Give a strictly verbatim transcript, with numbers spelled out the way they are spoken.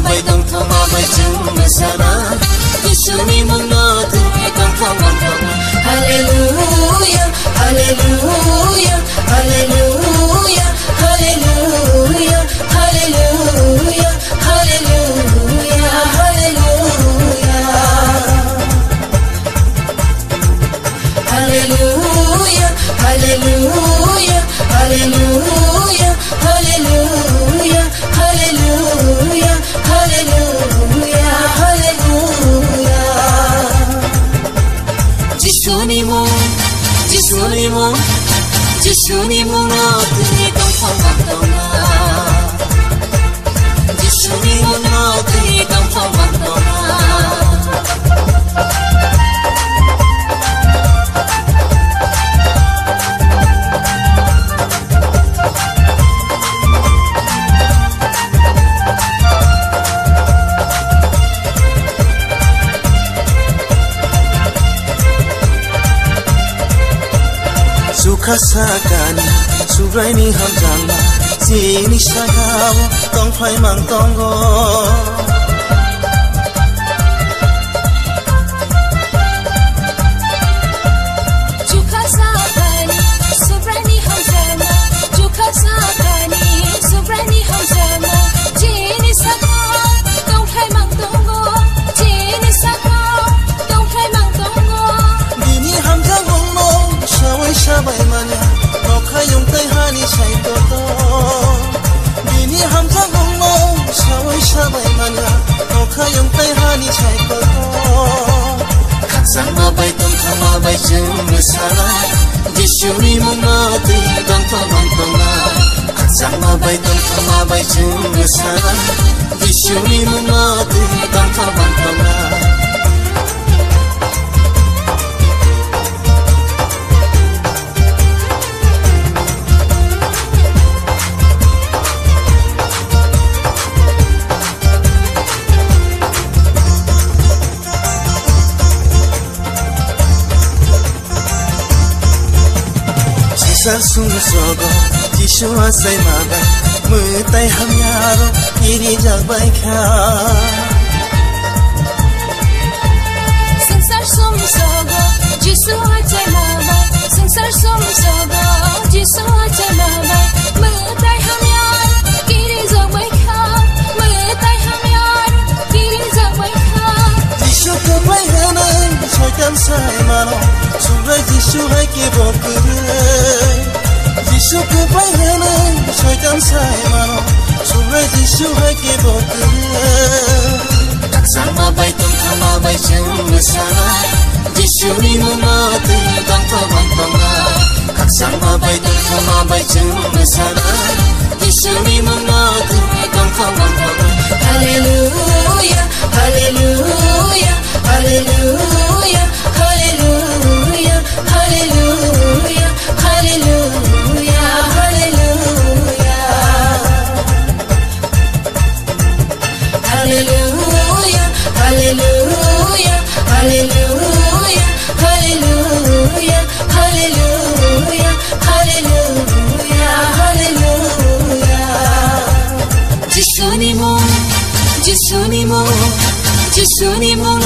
Bai tongthokma bai chwng mwsana, Jisuni mungno twi tongthok mantokma. Hallelujah, hallelujah, hallelujah, hallelujah, hallelujah, hallelujah, hallelujah. Hallelujah, hallelujah, hallelujah, hallelujah, hallelujah, hallelujah, hallelujah. Jisuni mung, Jisuni mung, Jisuni mungno twi tongthok mantokma. Jisuni mungno twi tongthok mantokma. Chukha sakani Subraini hamjakma chini sakao tongphai mang tongo. Chukha sakani Subraini hamjakma, chukha sakani Subraini hamjakma chini sakao tongphai mang tongo, chini sakao tongphai mang tongo. Bini hamjakmungno sawi sabai manya, nokhayung tei hani sai kotor. Bini hamjakmungno sawi sabai manya, nokhayung tei hani sai kotor. Khakchangma bai tongthokma bai chwng mwsana, Jisuni mungno twi tongthok mantokma. Khakchangma bai tongthokma bai chwng mwsana, Jisuni mungno twi tongthok mantokma. Sisa sung sogo, Jisu asai mabai, mwtai hamyaro, iri jak bai kha. Swngchar sumsogo Jisu achai maba, swngchar sumsogo Jisu achai maba, mwtai hamya kirijak bai kha, mwtai hamya kirijak bai kha. Jisu kwplai hwnwi Soitan sai mano, Subrai Jisu hai kebo kwrwi. Jisu kwplai hwnwi Soitan sai mano, Subrai Jisu hai kebo kwrwi. Khakchangma bai tongthokma bai chwng mwsana, Jisuni mungno twi tongthok mantokma. Khakchangma bai tongthokma bai chwng mwsana, Jisuni mungno twi tongthok mantokma. Hallelujah, hallelujah, hallelujah, hallelujah, hallelujah, hallelujah, hallelujah. Hallelujah, hallelujah, hallelujah, hallelujah, hallelujah, hallelujah, hallelujah. Jisuni mung, Jisuni mung, Jisuni mung.